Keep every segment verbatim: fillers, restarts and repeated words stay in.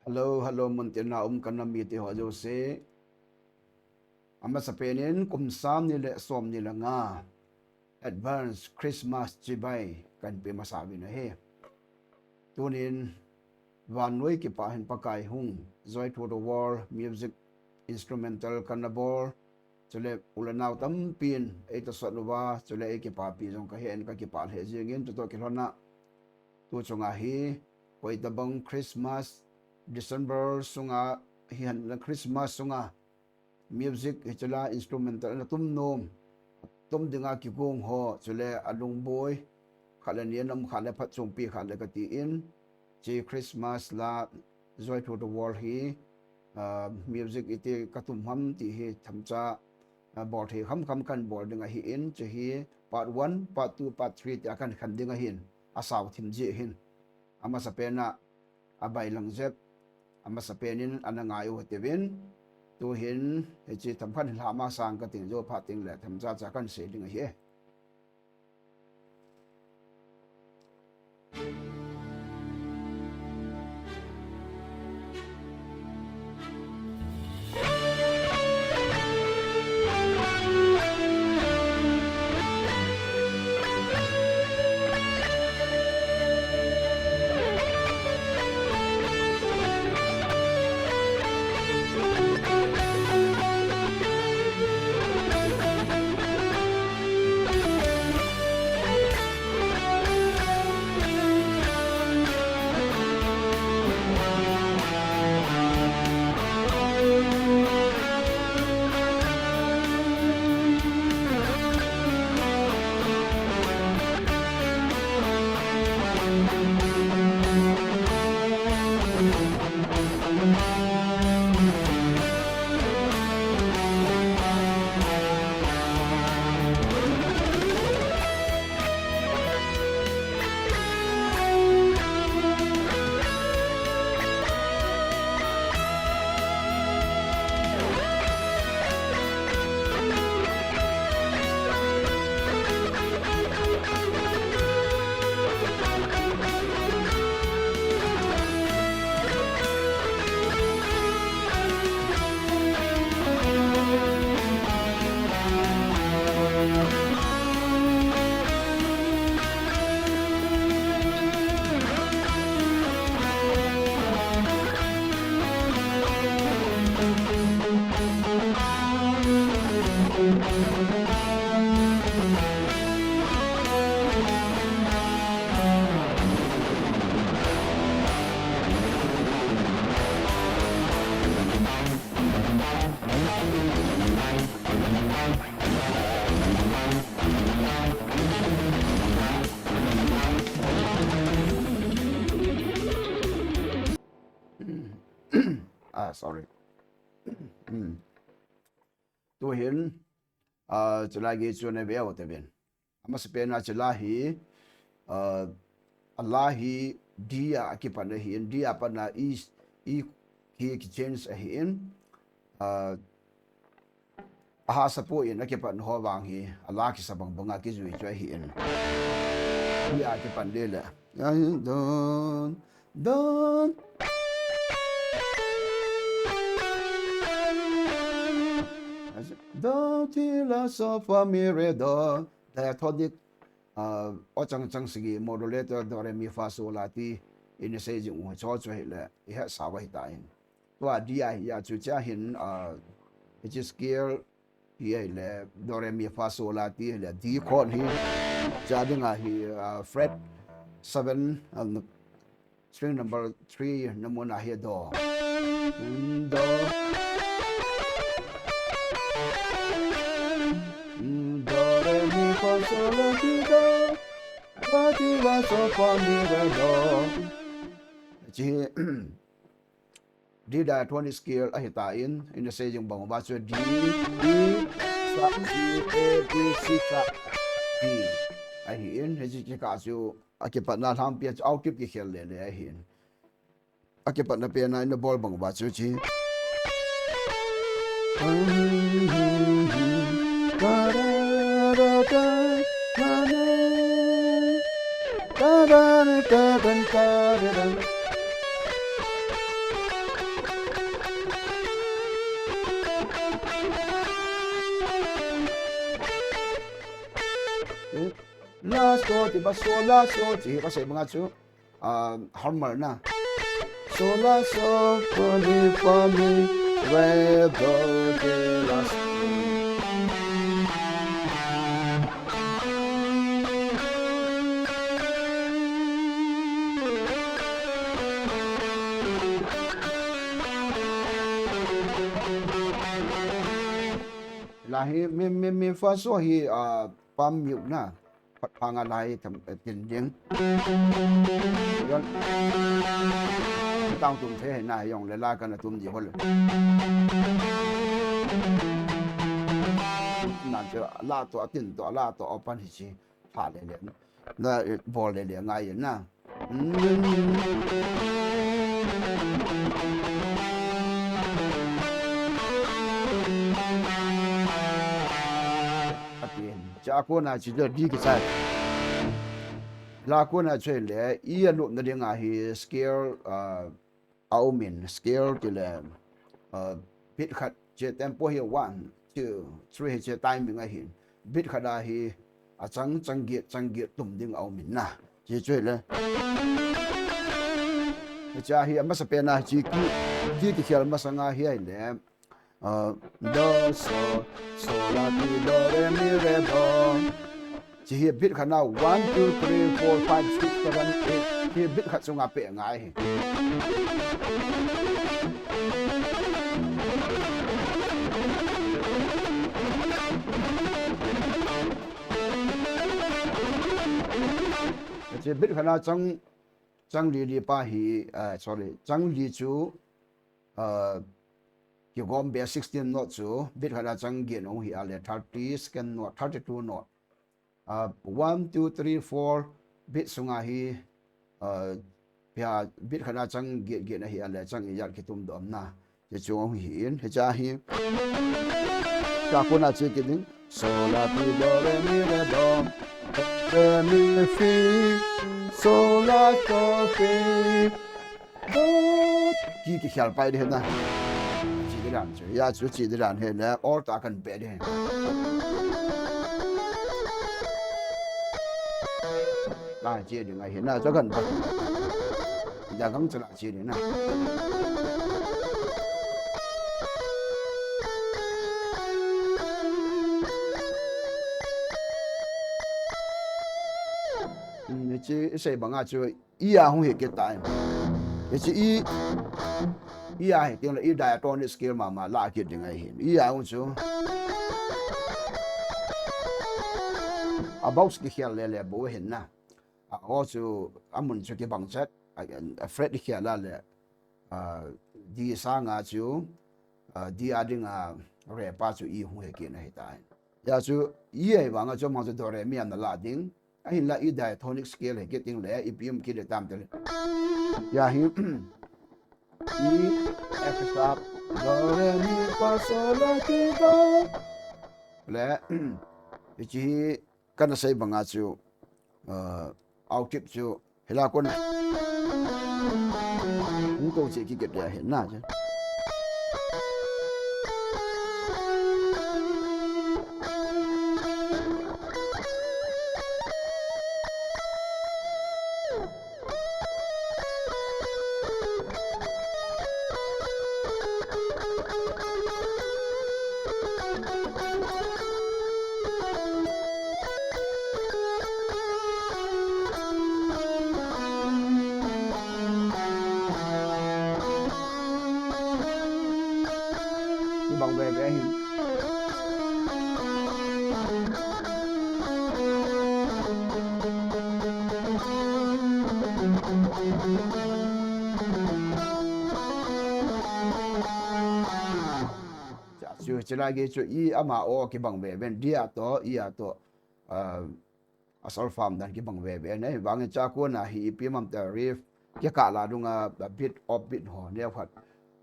Hello, hello, muntina um kanam mite ho jouse. Amasapen in kum sang ni le som ni le nga advance Christmas chibai kahin pe masa uvin ahi. Tunin vannoi kipah in Pakai hung Joy to the World music instrumental kana bol. Chule u le nao tampin eitosot uva, chule eikipapi jong kahin kakipah lheh jingin, chutoh kilhonna tu chunga hi koitabang Christmas, December sunga hi han Christmas sunga music hiche la instrumental ana tum nom, tum dinga kigong ho, chule alungboi khat le ni ana um kha le phatchompi kha le kati in, hiche Christmas la Joy to the World hi, ah, music iti katum ham ti hi themcha, ah, bol thei khamkham kahin bol ding ahin, hiche hi part one, part two, part three tia kahin khen ding ahin, asao thim jeh hin. Amasapen a abailang jep, amasapen in ana ngai u hitin, tuhin hiche themkhat hi lhama sang kating jou phat teng le themcha cha kahin sei ding ahi. Ah, sorry. Tuhin, ah, hiche la gei chu ana ve u hitin. Amasapen a hiche la hi, ah, a la hi D a akipan ahin, D a pat a E, E key kichange ahin, ah, ahahsa poi in akipan ho vang hi, a la kisa bangbang a kijui chu ahin. D a akipan le le. Don, don. Do, ti, la, so, fa, mi, re, do. Diatonic, ah, o chang chang sagi, modulator, do, re, mi, fa, so, la, ti. Ina sei jing u, chu chu hile, ihahsa uva hitan. Tua D a hi, a chu cha hin, ah, hiche scale, hi ahile, do, re, mi, fa, so, la, ti ahile, D chord hi, cha dinga hi, ah, fret seven, ah, string number three, na mun a hi do. Mm, do. Mm, do, re, mi, fa, so, la, ti, do. La, ti, la, so, fa, mi, re, do. Hiche hi, D diatonic scale ahitan, ina sei jing bang uva chu D, D, sa, D, A, B, C, sa, D. Ahin, hiche chu ka chu, akipatna lhangpi a chu octave kikhel le le ahin. Akipatna pen a ina bol bang uva chu hiche. La, so, ti ba, so, la, so, ti ba, sei banga chu, ah, harmon na. So, la, so, fa, mi, fa, mi, re, do, re, la, so. La hi, mi, mi, mi, fa, so hi, ah, palm mute na. Phat pha nga lai tam, eh, tin ding. Yon. Tang tum the na yong le la kana tum di hol. Na che la to, a tin to, la to, open hi chi. Pha le le. Na, eh, bol le le ngai na. Atin, cha kona chu D kisai. La kona chu le, E a nop na ding ahi scale, ah, a um in, scale ti le, ah, beat khat che tempo hi one, two, three hi che timing ahin. Beat khat a hi a chang, chang get, chang get tum ding a um in na. Che chu le. Cha hi a masa pen a chi ki, ki, ki khel masa nga hi ai le. Ah, do, so, so, la, ti, do, re, mi, re, do. Chi hi beat khat na one, two, three, four, five, six, seven, eight. Chi beat khat chunga pe ngai hi. Chi beat khat na chang, chang li li pa hi, ah, sorry, chang li chu, ah, kigom be sixteen note chu, beat khat a chang get nung hi a le thirty second note, thirty-two note. Ah, one, two, three, four, beat sunga hi, ah, pia beat khat a chang get get na hi a le chang ijat kitum dom na. Che chu hung hi in, he cha hi. Cha kona che ki ding. So, la, ti, do, re, mi, re, do. Re, mi, fi. So, la, so, fi. Ki, ki khel pai de na. Chi de dan chu. Ya chu chi de dan he le. Or ta kan pe de. La chi de ngai he na. Cha kan pa. Ya gang cha la chi de na. Ni chi sei banga chu E a hung hi kit tai. Hiche E, E a hi teng le E diatonic scale mama la kit ding ahi. E a hung chu. A box kikhel le le bou hin na. A o chu amun chu kibang chet. A, a fret kikhel la le. A, D sanga chu. A, D a dinga re pa chu E hung hi kit na hi tai. Ya chu E a hi vanga chu mang chu do re mi ana la ding. Ahinla E diatonic scale hi kit ding le, ipi um kit le tam te le. Ya hi, E, F sharp, do, re, mi, fa, sol, la, ti, do. Le, hiche hi kana sei banga chu, uh, octave chu, hila kon. Hung tou che ki kit le hin na che. Kibang veve hin. Cha chu, chulai gei chu E ama o kibang veve hin, D a toh, E a toh, ah, a solfa dan kibang veve hin. Ahivangin cha kona hi ipi ham ti riff, kikah la dunga, a beat, off beat ho, neo khat.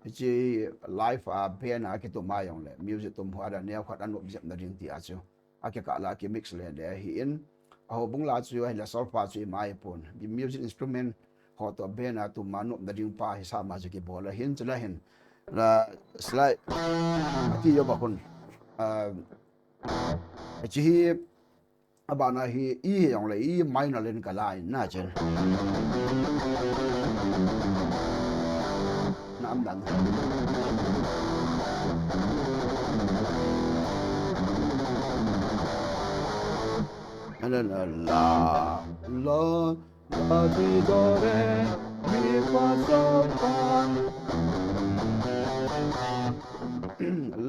Hiche live a band a kitum a jong le, music tum ho a dan neo khat anop jep na ding ti a chu. Akikah la, aki mix le le ahin. A houbung la chu, ahile solfa chu ima ahipon. Music instrument ho toh band a tum a nopna ding pa hi sama chu kibol ahin, chule hin. La slide. Ati jo ba hun. Ah, hiche hi Abana hi E hi jong le E minor in ka la in na chen. Na am dan. La, la, la, la, ti, do, re, mi, fa, so, fa.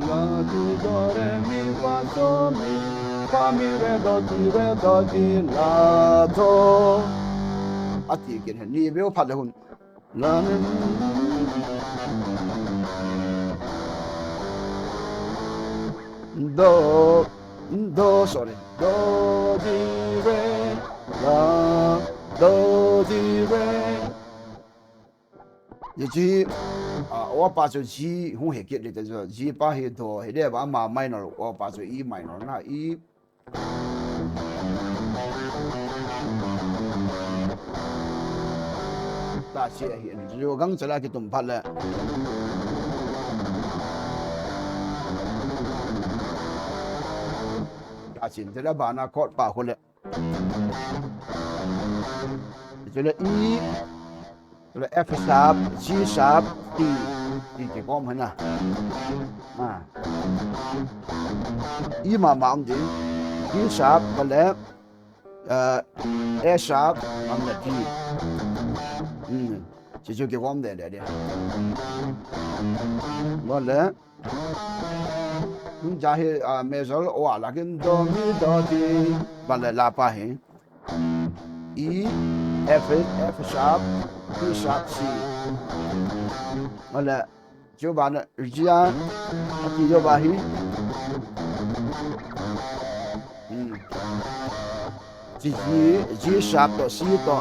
La, ti, do, re, mi, fa, so, mi, fa, mi, re, do, ti, re, do, ti, la, do. Ati kin hen ni veu phat le hun. La, do, do, sorry. Do, di, re, la, do, di, re. Ji, ji, a, o pa chu G hung he kit le te chu, G pa hi do, he de ba ma minor, o pa chu E minor na, E. Ta chi a hi, chu gang chala ki tum phat le. Ta chin te la ba na chord pa khu le. Chule E, chule F sharp, G sharp, T, T kikom hena. Ah. E mama ang din. G sharp, bale, uh, A sharp, ang na T. Hmm. Chichu kikom de de de. Bale. Hung ja hi, ah, major o a lakin do, mi, do, ti. Bale la pa hi. E, F, F sharp, G sharp, C. Bale, jo ba na, G a, ati jo ba hi. Hmm. G, G, G sharp to, C to.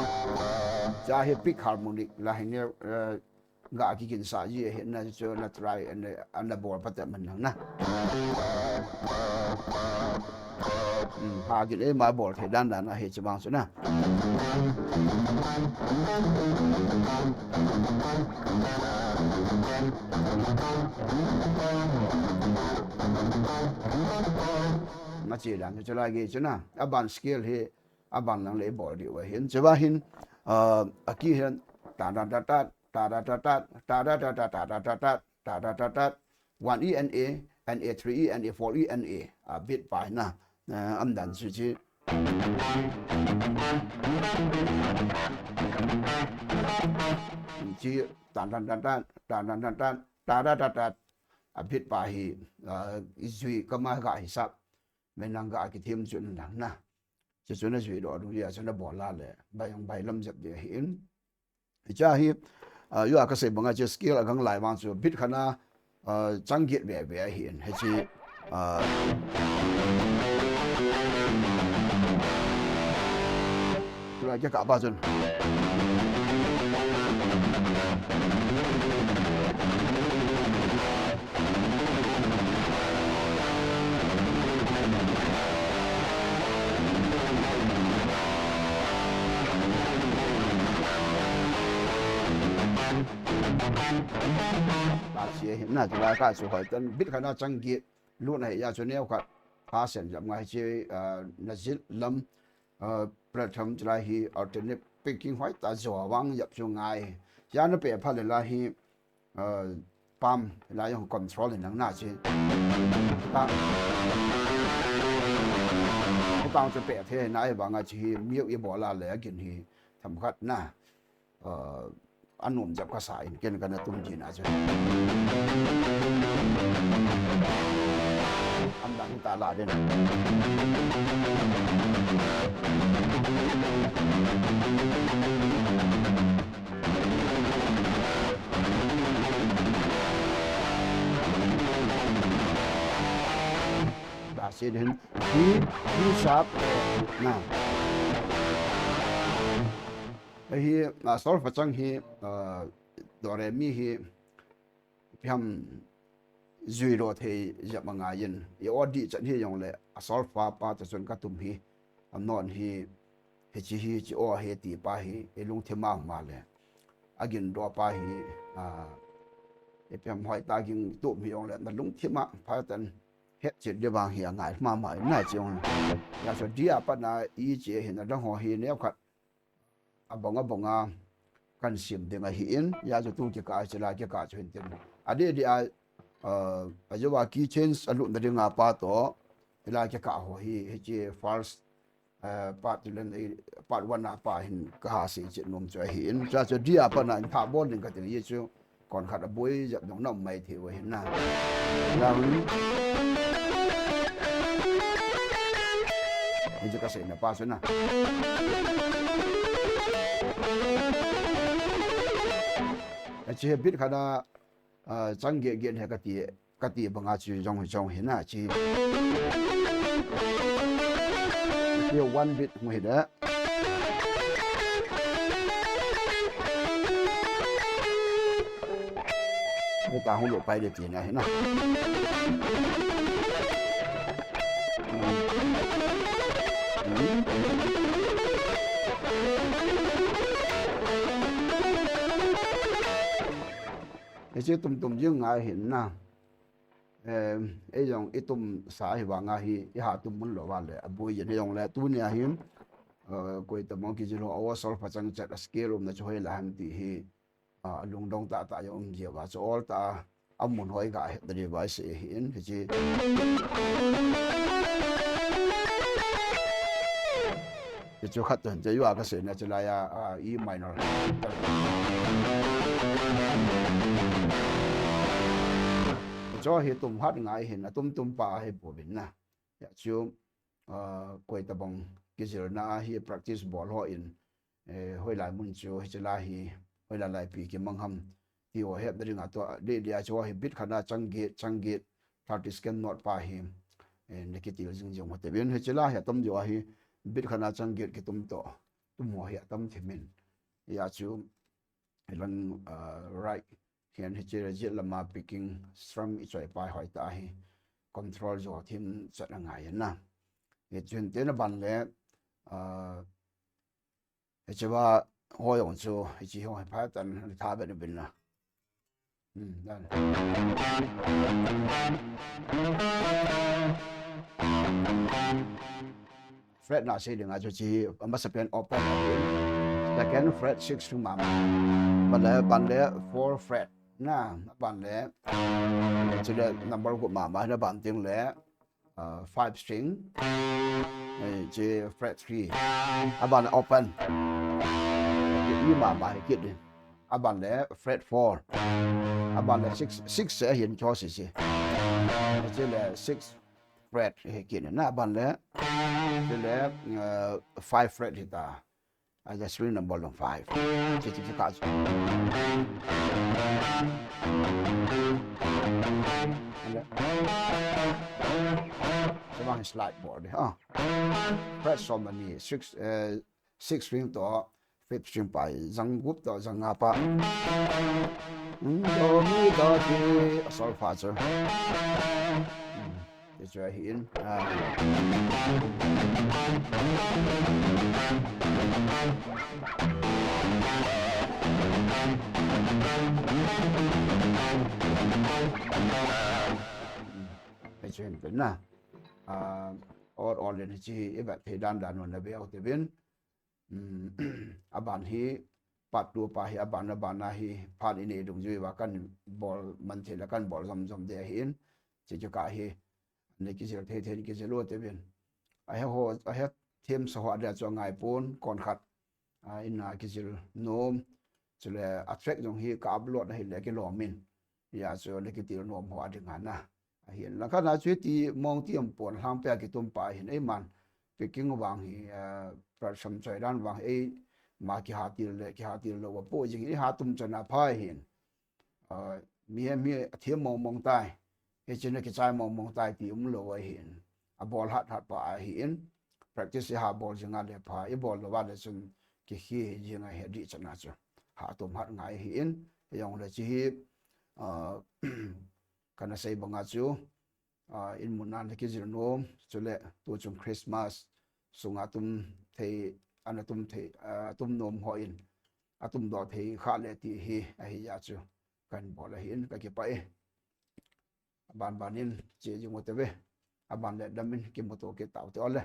Ja hi pick harmonic la hi ne, eh, ga kikin sa ji he na chu na try and, and bol pa te man na. Hmm, ha kin e ma bol the dan dan he chi bang chu na. Ma chi dan chu la gi chu na. A ban scale hi a ban lang le bol di wa hin. Chu ba hin, uh, a ki hin ta da da da ta da da da ta da da da ta da da da ta da da da. One E N A, N A three E, N A four E, N A, a beat pa na, eh, am dan su chi. Chi tan tan tan tan, tan tan tan tan, ta da da da. A beat pa hi, ah, zui kama ga hi sap. Menang ga ki thim chu na na. Chu chu na zui do du ya chu na bol la le. Bai ang bai lam jep de hin. Hicha hi, ah, yu a ka sei banga chu scale a gang lai vang chu beat khat na, ah, chang get ve ve ahi in. Hichi, ah, tu la ke ka ba chun. Ka chi hi na, tu la ka chu hoi tan beat khat na chang get lut na hi ya chu neo khat. Pha sen jam ngai chi, ah, na zil lam, ah, pratham chu la hi alternate picking hoi ta zo vang yap chu ngai. Ya na pe pha le la hi, ah, pam la yong control in nang na chi. Ta. Ko tang chu pe the na ai vang a chi hi miu i bol a le a gin hi tham khat na. Ah, a nom jep ka sa in ken ka na tum ji na chu. Am dang ta la den. Da se den. G, G sharp. Na. Hi, ah, solfa chang hi, ah, do re mi hi, phiam zui do thei jep a ngai in. I o di chan hi jong le, a solfa pa ta chun ka tum hi, a non hi, hi chi hi, chi o hi ti pa hi, i lungthim a hung ma le. A gin do pa hi, ah, i phiam hoi ta ging tum hi jong le, na lungthim a pha tan. het chet ding vang hi angai mama in na chi ong. Hijeh chun D a pat na E che hin adang ho hi neo khat abang abang a kan sim ding ahi in, hijeh chun tu kikah a chila kikah chu hin tin. Adeh deh a, uh, ajeh a key change alut na ding a pa toh, hila kikah ho hi, hiche first, uh, part tu len, eh, part one a pa hin kaha sei chet nom chu ahi in. Hijeh chun D a pat na in tha bol ding kati in, hijeh chun Kon khat aboi jep dong na um mai thei u ahin na. Lam. Hichu ka seina pa chu na. Hiche beat khat a, ah, chang get get hi kati. Kati banga chu jong hi jong hi na chi. Hiche one beat hung hi de. Hita hung lo pai de ti na hi na. Hiche tum tum jing ngai hi na. Eh, ei jong i tum sa hi vang a hi, i ha tum mun lo va le, aboi jin hi jong le, tuni a hin, eh, koi tabang kijil ho, aw solfa chang chet, a scale umna chu hoilai ham ti hi, ah, lungdong tah tah jong um jia va, chu ol tah a, amun hoi ga het ding va i sei hi in, hiche. Hichu khat tun, hiche jua ka seina chu lai a, a, E minor. Hichu hi tum hat ngai hin, a tum tum pa hi pu bin na. Hijeh chun, a, koi tabang kijilna hi practice bol ho in, eh, hoilai mun chu, hiche lai hi, hoilai lai pi kimang ham. Ti ho het ding a tua, dei dei a chu hi beat khat a chang get, chang get, thirty second note pa hi, eh, na kitil jing jing ho te bin, hiche lai hi atam jo a hi, beat khat a chang get kitum toh, tum ho hi atam thim in. Hijeh chun, hilang, ah, right hand hiche jet lama picking strum i choi pai hoi ta hi, control jo thim chet angai na. Hichun tena ban le, ah, Hiche va ho jong chu, hiche ho hi pha tan, tha be na bin na. Hmm, dan. Fret na sei ding a chu hiche, amasa pen open. Second fret six string mama. Ban le, ban le four fret. Na, ban le. Chu le number ko mama, na ban ding le. Uh, five string, eh, hiche fret three. Aban open. E mama hi kit. Aban le fret four. Aban le six, six se hin cho si si. Hiche le six fret hi kit na aban le. Hiche le, uh, five fret hita. Aja string number long five. Chi, chi, chi, ka. Chama slide board, ha. Fret som ani, six, eh, six string to, fifth string pa, jang gup to, jang nga pa. Mm, do, mi, do, ti, solfa chu. Mm. Hichu ahi in. Ah. Hichu hin pen na. Ah, or, or len hiche hi i vet thei dan dan un na veu te bin. Um, aban hi, part two pa hi, aban, aban a hi, phat i nei dungjui uva kan bol man thei le kan bol jom jom ding ahi in, hiche chu ka hi, nei kijil thei thei in kijil u te bin. Ahe ho, ahe theme sa ho a dia chu angai pon, kon khat, a, in a kijil nom, chule a track jong hi ka upload ahile kilom in, hijeh chun nei kitil nom ho a ding a na. Ahin, langkhat a chu hiti mong ti um pon, lhangpi a kitum pa ahin, eiman, picking vang hi, eh, prasam choi dan vang hi, eima kihatil le, kihatil lou a po jing, i ha tum chan a pha ahin. Eh, mihem hi athem mong mong tai, hiche na kichai mong mong tai ti um lou ahin. Abol hat hat pa ahin, practice i ha bol jing a le pha, i bol lou a le chun kikhi jing ahi adih chan a chu. Ha tum hat ngai ahin, hijongle hiche hi, eh, Kana sei banga chu, ah, in mun a na kijil nom, chule tuchung Christmas sunga tum thei, ana tum thei, ah, tum nom ho in, atum doh thei kha le ti hi, ahi a chu, kan bol ahi in, ka kipah e. Aban ban in, che jing u te ve. aban le damin kimuto kit taute ole.